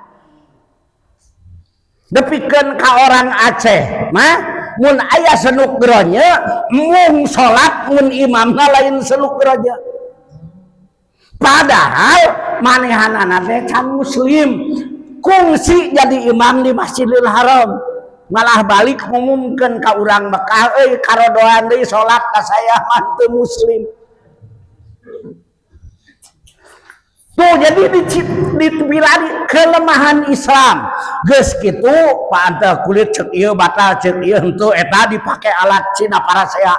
Depikeun ka orang Aceh mah mun aya senuk gronya mung salat mun imamna lain senuk gronya. Padahal manehanana teh can muslim, kungsi jadi imam di Masjidil Haram. Malah balik ngumumkeun ka urang Mekah, euy karodoan deui salat ka saya mah teu muslim. Tuh jadi dipilari kelemahan Islam. Geus kitu Pak ante kulit cek ieu batal cek ieu henteu eta dipake alat Cina parasea.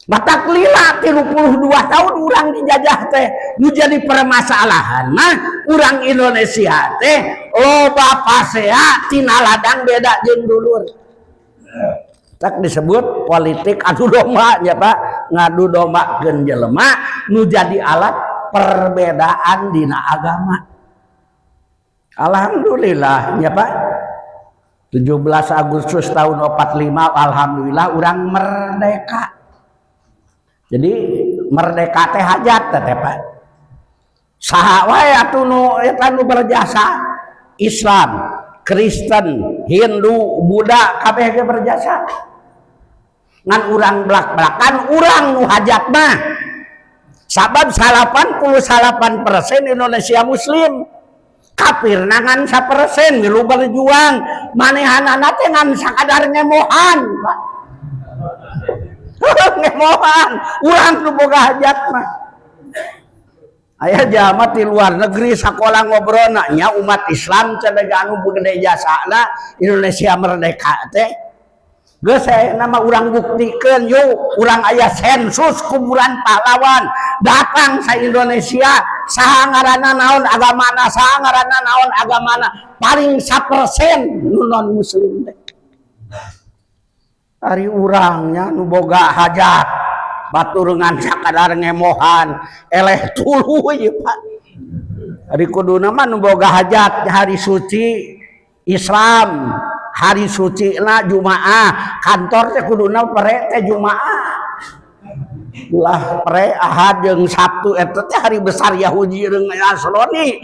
Batak lila 32 tahun urang dijajah teh nu jadi permasalahan mah urang Indonesia teh loba pasea tina ladang beda jeung dulur. Tak disebut politik adu domba nya Pak, ngadu domba keun jelema nu jadi alat perbedaan dina agama. Alhamdulillah nya Pak. 17 Agustus tahun 45 alhamdulillah urang merdeka. Jadi merdeka teh hajat teh Pak. Saha wae atuh nu eta nu berjasa Islam. Kristen, Hindu, Buddha kabeh ge berjasa. Ngan urang belak-belakan urang nu hajat mah. Sabab 88% Indonesia Muslim. Kafir ngan 1% milu berjuang, manehanana teh ngan sakadar ngemohan, Pak. Ngemohan, urang nu boga hajat mah. Aya jalma di luar negeri sakola ngobrolna nya umat Islam cenah anu gede jasana Indonesia merdeka teh. Geus ayeuna mah urang buktikeun yuk, urang aya sensus kuburan pahlawan datang sa Indonesia, saha ngaranna naon agamana, saha ngaranna naon agamana, paling 1% nu non muslim teh. Ari urangnya nu boga hajat batur ngan sakadar ngemohan eleh tuluy Pak. Ari kuduna mah nu boga hajat hari suci Islam, hari suci na Jumaah, kantor teh kuduna pere teh Jumaah. Ulah pere Ahad jeung Sabtu eta teh hari besar Yahudi jeung Nasrani.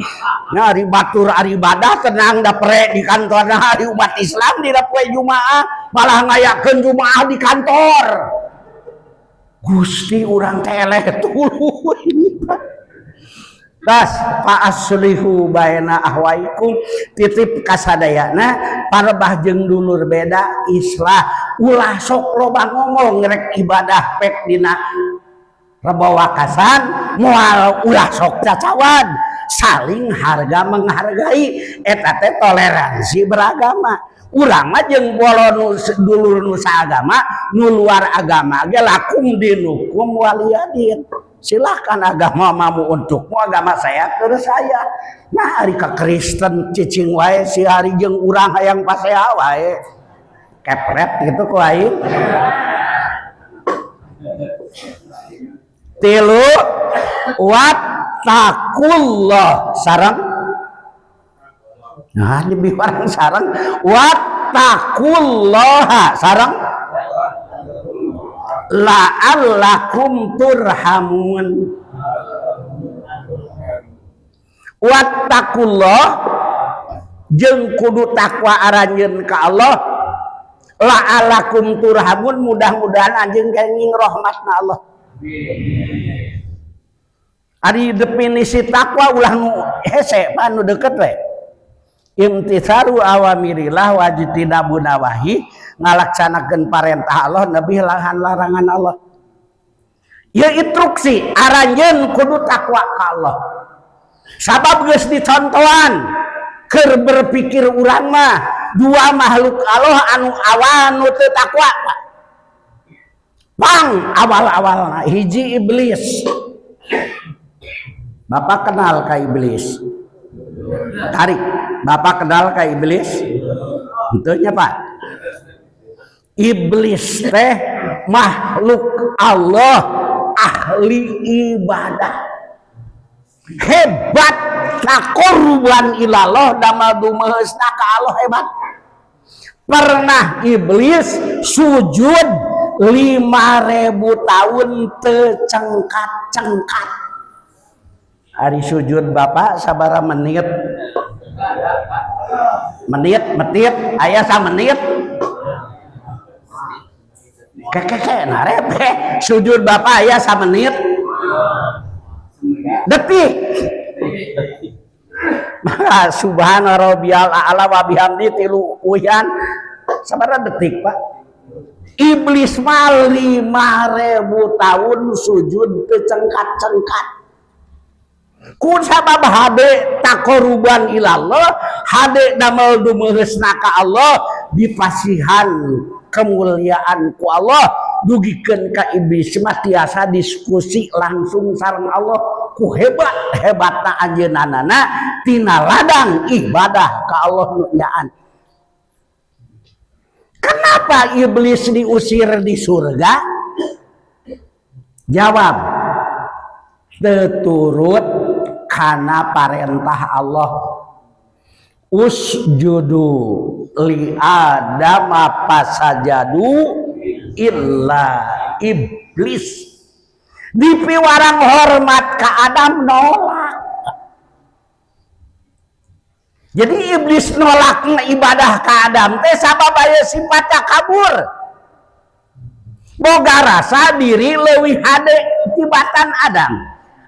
Nya hari batur ari ibadah tenang da pere di kantorna, hari umat Islam dina poe Jumaah malah ngayakeun Jumaah di kantor. Gusti urang teh eleh tuluy. Tas fa aslihu baina ahwaikum, titip kasadayana parebah jeung dulur beda islah, ulah sok loba ngomong rek ibadah pek dina Rebo Wakasan moal ulah sok cacawan, saling harga menghargai eta teh toleransi beragama. Urang mah jeung bolo nu dulur nu saagama nu luar agama ge lakum dinukum waliyadin. Silahkan agama mamu untukmu, agama saya terus saya. Nah hari ke Kristen cicing wae si hari jeung urang hayang pasea wae. Kepret gitu ku aing. Tilu wattaqullah sareng. Nah lebih orang sareng wattaqullaha sareng la'allakum turhamun. Wattaqullah jeung kudu takwa aranjeun ka Allah, la'allakum turhamun mudah-mudahan anjeun kenging rahmatna Allah. Ari definisi takwa ulah nu hese pan nu deket we. Imtithalu awamirillah wajtinabu nawahi, ngalaksanakeun parentah Allah lebih lahan larangan Allah. Ieu instruksi aranjeun kudu takwa ka Allah. Sabab geus dicontohan keur berpikir urang mah dua makhluk Allah anu awal nu teu takwa. Pang awal-awalna hiji iblis. Bapak kenal ka iblis? Tarik. Bapak kenal ka iblis? Tentunya Pak. Iblis teh makhluk Allah ahli ibadah. Hebat takorban ilallah damal dumeusna ka Allah hebat. Pernah iblis sujud 5.000 tahun tecengkat-cengkat. Hari sujud bapak sabara menit? Menit, menit, aya sa menit. Kekeke narep sujud bapak aya sa menit. Detik. Maka subhana rabbiyal a'la wa bihamdi tilu uyan sabara detik Pak. Iblis mah 5.000 tahun sujud tecengkat-cengkat. Ku sabab hade takoruban ilallah, hade damel dumeusna ka Allah, dipasihan kemuliaan ku Allah, dugikeun ka iblis mah tiasa diskusi langsung sareng Allah. Ku hebat hebatna anjeunna tina ladang ibadah ka Allah nu nyaan. Kenapa iblis diusir di surga? Jawab, teturut kana parentah Allah. Usjudu li adama pasajadu illa iblis. Dipiwarang hormat ka Adam nolak. Jadi iblis nolak ibadah ka Adam teh sabab aya sifat takabur. Boga rasa diri leuwih hade tibatan Adam.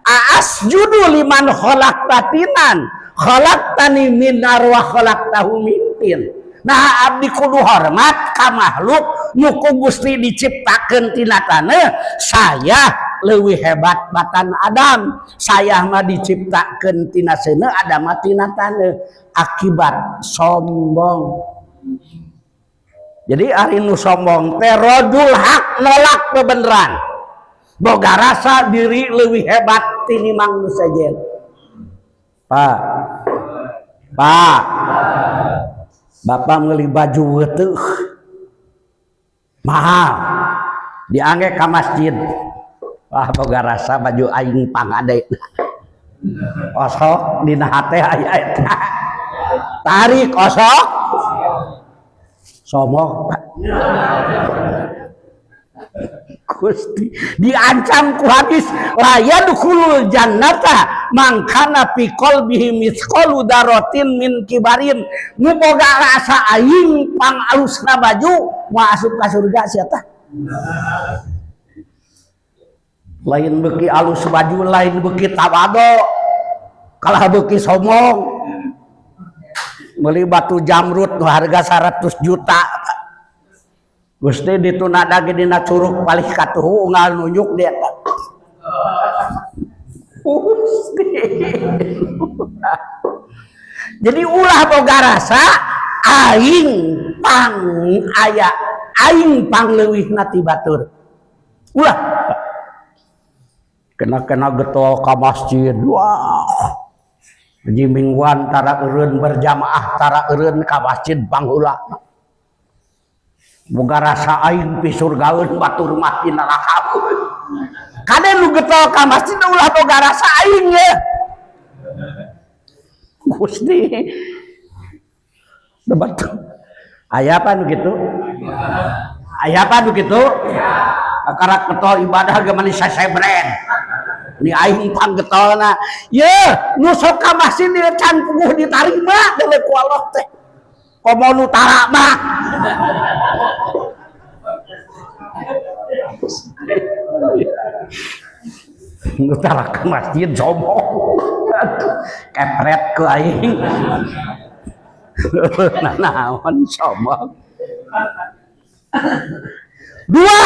Aasjudu liman khalaqta tinan khalaqtani min nar wa khalaqtahu min tin. Nah abdi kudu hormat ka makhluk nu ku Gusti diciptakeun tina taneuh, saya leuwih hebat batan Adam. Saya mah diciptakeun tina seuneu, Adam mah tina taneuh. Akibat sombong. Jadi ari nu sombong teh rodul hak, nolak bebeneran. Boga rasa diri leuwih hebat tinimbang nu sejen. Pak. Pak. Bapak meuli baju weteuh mahal diangge ka masjid. Wah boga rasa baju aing pangade. Osok dina hate aya eta. Tarik osok. Sombong Pak. Gusti diancam ku hadis la yadkhulul jannata man kana fi qalbihi mithqalu dzarratin min kibarin. Nu boga rasa aing pang alusna baju moal asup ka surga sia tah. Lain beuki alus baju, lain beuki tawado, kalah beuki sombong. Meuli batu jamrut nu harga 100 juta. Gusti dituna dagi dina curug palih katuhu unggal nunjuk dia eta. Gusti. Jadi ulah boga rasa aing pang aya, aing pang leuwihna ti batur. Ulah. Kena-kena getol ka masjid. Wah. Haji mingguan tara eureun berjamaah, tara eureun ka masjid pangheula. Boga rasa aing pisurgaeun batur mah di neraka. Kade nu getol ka masjid ulah boga rasa aing ye. Gusti. Debat. Aya apa nu kitu? Aya apa nu kitu? Akarak getol ibadah ge mani sasebren. Ni aing pang getolna. Ye, nu sok ka masjid ieu can puguh ditarima deuleu ku Allah teh. Komo nu tara mah. Nu tara ka masjid sombong. Aduh, kepret ku aing. Naon sombong. Dua,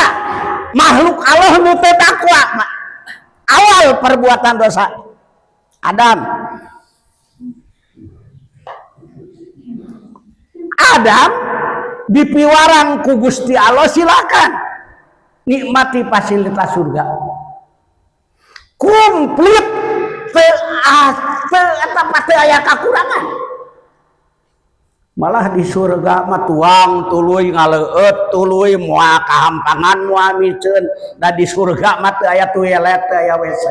makhluk Allah nu teu takwa. Awal perbuatan dosa Adam. Adam dipiwarang ku Gusti Allah, silakan nikmati fasilitas surga. Komplit teu eta teu aya kakurangan. Malah di surga mah tuang tuluy ngaleueut, tuluy moal kahampangan, moal miceun. Da di surga mah teu aya toilet, teu aya WC.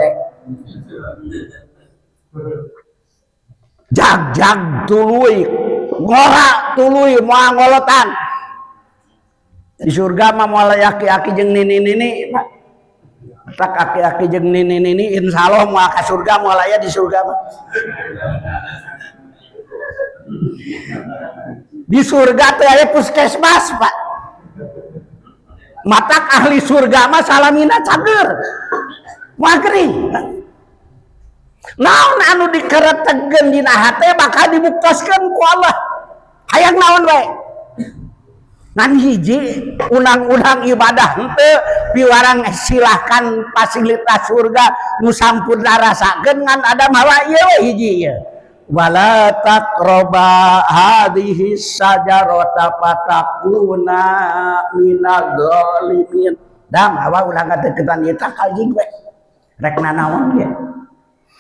Jag-jag tuluy, ngora tuluy moal ngolotan. Di surga mah moal aki-aki jeung nini-nini, Pak. Tak aki-aki jeung nini-nini insyaallah moal ka surga, moal aya di surga mah. Di surga teh aya puskesmas, Pak. Matak ahli surga mah salamina cager. Moal kering. Naon anu dikeretegeun dina hate bakal dibuktoskeun ku Allah. Hayang naon we? Ngan hiji undang-undang ibadah henteu piwarang silahkan fasilitas surga nu sampun darasakeun ngan ada mawa ieu we hiji ieu. Wala taqraba hadhihi syajarata fatakuna minadh dhalimin. Dam hawa ulah ngadeukeutan ieu tah kaljing we. Rek nanaon ge.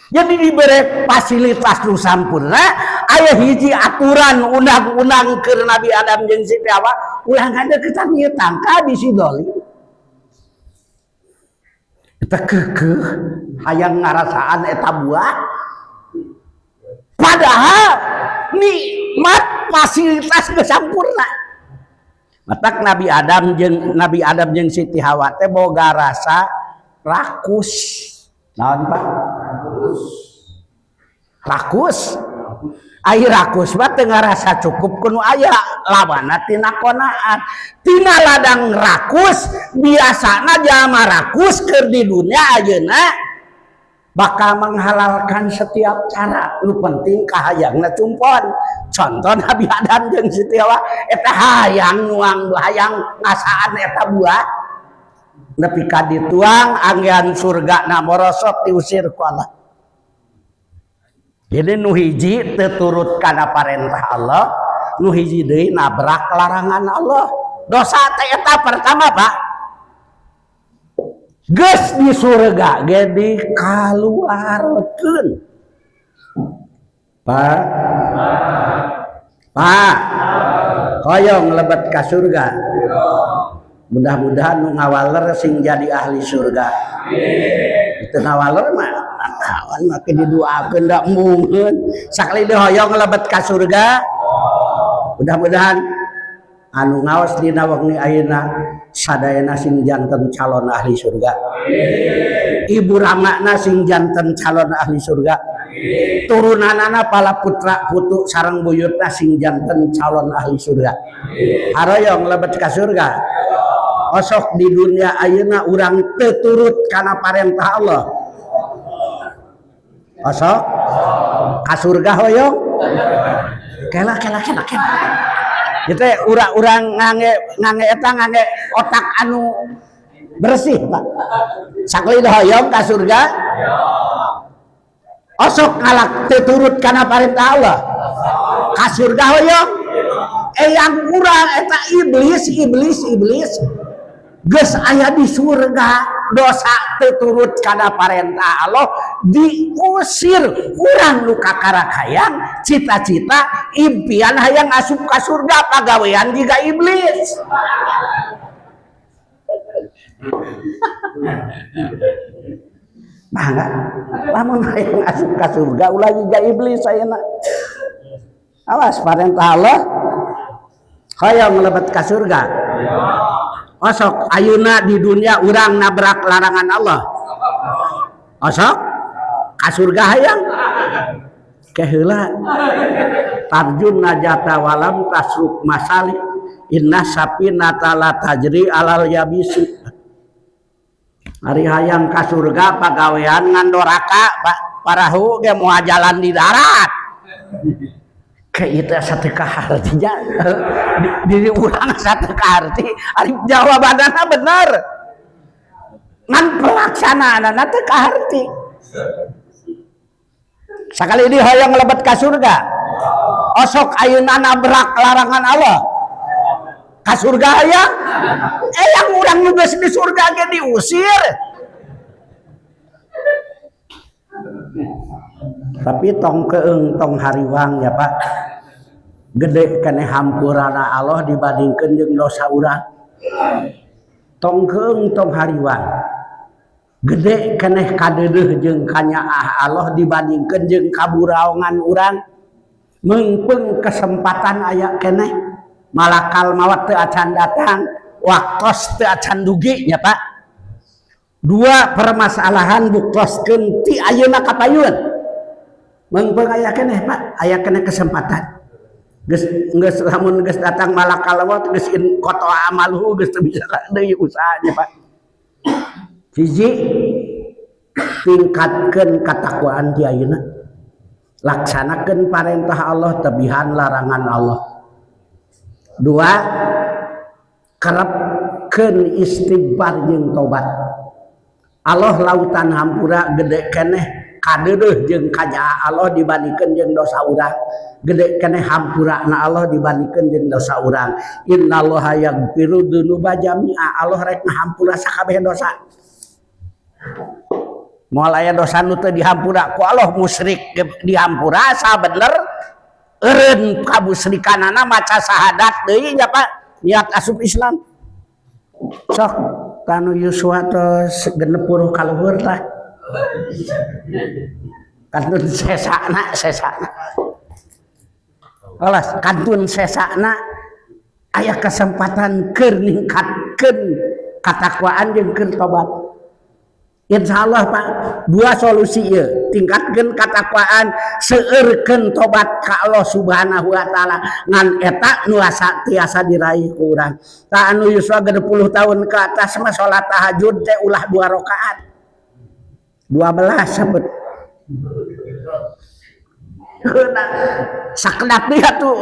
Jadi diberi fasilitas nu sampurna, aya hiji aturan undang-undang keur Nabi Adam jeung Siti Hawa, ulah ngadeukeutan ieu tangka bisi dolim. Eta keukeuh hayang ngarasaan eta buah. Padahal nikmat fasilitas geus sampurna. Matak Nabi Adam jeung Siti Hawa teh boga rasa rakus. Naon Pak? Rakus. Ai rakus mah teu ngarasa cukup ku nu aya, lawanna tina qanaat. Tina ladang rakus biasana jalma rakus keur di dunia ayeuna bakal menghalalkan setiap cara, nu penting kahayangna cumpon. Contoh Nabi Adam jeung Siti Hawa eta hayang nuang, hayang ngasaan eta buah nepi ka dituang anggean surga na morosot diusir ku Allah. Jadi nu hiji teu turut kana parentah Allah, nu hiji deui nabrak larangan Allah. Dosa teh eta pertama, Pak. Geus di surga ge dikaluarkeun. Pak, Pak, hoyong lebet ka surga. Mudah-mudahan nu ngawaler sing jadi ahli surga. Itu ngawaler mah kawan makin didoakeun da embungeun. Sakali deui hoyong lebet ka surga. Mudah-mudahan anu ngaos dina wengi ayeuna sadayana sing janten calon ahli surga. Ibu ramana sing janten calon ahli surga. Turunanana pala putra putu sareng buyutna sing janten calon ahli surga. Haroyong lebet ka surga. Osok di dunia ayeuna urang teu turut kana parentah Allah. Osok ka surga hoyong? Kela kela kela kela. Gitu urang-urang ngangge ngangge eta ngangge otak anu bersih, Pak. Sakali hoyong ka surga? Osok ngalak teu turut kana parentah Allah. Ka surga hoyong? Yang urang eta iblis iblis iblis geus aya di surga, dosa teu turut kana parentah Allah diusir. Urang nu kakarak hayang cita-cita impian hayang asup ka surga, pagawean jiga iblis. Mangga lamun hayang asup ka surga ulah jiga iblis ayeuna. Awas parentah Allah, hayang lebet ka surga. Osok ayeuna di dunia urang nabrak larangan Allah. Osok ka surga hayang? Keheula tarjun najata walam tasluk masalik inna safinata la tajri alal yabisi. Ari hayang ka surga pagawean ngan doraka, Pak. Parahu ge moal jalan di darat. Ke itu satu kahartinya diri urang satu kaharti, ari jawabanana bener ngan pelaksanaanana teu kaharti. Sakali di hoyong lebet ka surga? Osok ayeuna nabrak larangan Allah ka surga hayang? Yang urang nu geus di surga ge diusir. Tapi tong keung tong hariwang ya, Pak. Gede keneh hampurana Allah dibandingkeun jeung dosa urang. Tong keung tong hariwang. Gede keneh kadeudeuh jeung kanyaah Allah dibandingkeun jeung kaburaongan urang. Meungpeung kesempatan aya keneh. Malakal maut teu acan datang, waktos teu acan dugi nya, Pak. Dua permasalahan buktoskeun ti ayeuna ka payun. Meungpeung aya keneh, Pak, aya keneh kesempatan. Geus geus lamun geus datang malakal maut geus in qata amaluhu geus teu bisa deui usahanya, Pak. Hiji, tingkatkeun katakwaan ti ayeuna. Laksanakeun parentah Allah, tebihan larangan Allah. Dua, kerepkeun istighfar jeung tobat. Allah lautan hampura gede keneh kadeudeuh jeung kanyaah Allah dibandingkeun jeung dosa urang. Gede keneh hampurana Allah dibandingkeun jeung dosa urang. Innallaha yaghfiru dzunuba jami'a. Allah rek ngahampura sakabeh dosa. Moal aya dosa nu teu dihampura ku Allah. Musyrik dihampura sabener eureun kamusyrikanana maca syahadat deui nya, Pak, niat asup Islam. Sok kanu yuswa tos 60 kaluhur tah. Kantun sesana sesana. Alas kantun sesana aya kesempatan keur ningkatkeun katakwaan jeung keur tobat. Insya Allah, Pak, dua solusi ya: tingkatkan katakwaan, seueurkeun tobat ka Allah Subhanahu wa Taala. Ngan eta nu asa tiasa diraih ku urang. Tah, anu yuswa 60 tahun ke atas mah salat tahajud teh ulah dua rakaat, 12 sebut. Sakedap deui atuh,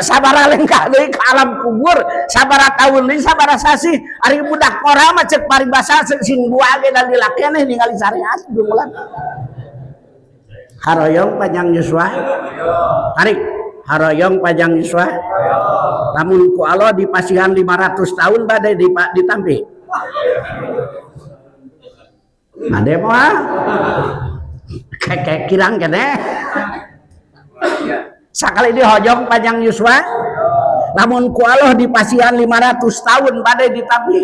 sabaraha lengkah deui ka alam kubur, sabaraha tahun deui, sabaraha sasih. Ari budak ngora mah cek paribasa sing dua ge da dilakeun ningali syariat jumlah. Haroyong panjang yuswa? Tarik. Haroyong panjang yuswa? Lamun ku Allah dipasihan 500 tahun, bade ditampi? Bade moal? Kayak kirang kene. Sakali dihojong, panjang yuswa? Lamun ku Allah dipasihan 500 tahun, bade ditampi?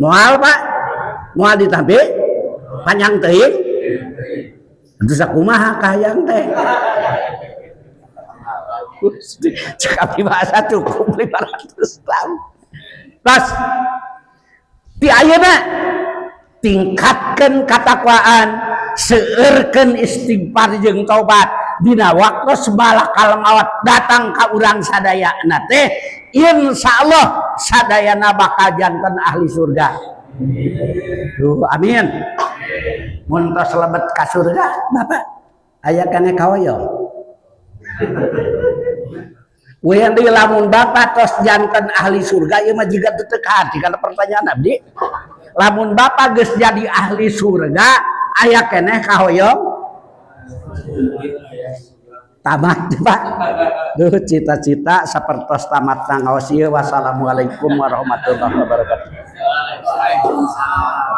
Moal, Pak? Moal ditampi? Panjang teuing. Terus kumaha kahayang teh? Cek abdi bahasa cukup 500 tahun. Pas di ayeuna tingkatkan katakwaan, seueurkeun istighfar jeung taubat. Dina waktu malakal maut datang ka urang sadayana teh, insyaallah sadayana bakal janten ahli surga. Duh, amin. Mun tos lebet ka surga, Bapak, aya keneh kahoyong? Weuh deui, lamun Bapak tos janten ahli surga, ieu mah jiga teu teu kaharti kana pertanyaan abdi. Lamun Bapak geus jadi ahli surga, aya keneh kahoyong? Tamat, Pak. Duh, cita-cita sapertos tamat ngaos ieu. Wassalamualaikum warahmatullahi wabarakatuh. Waalaikumsalam.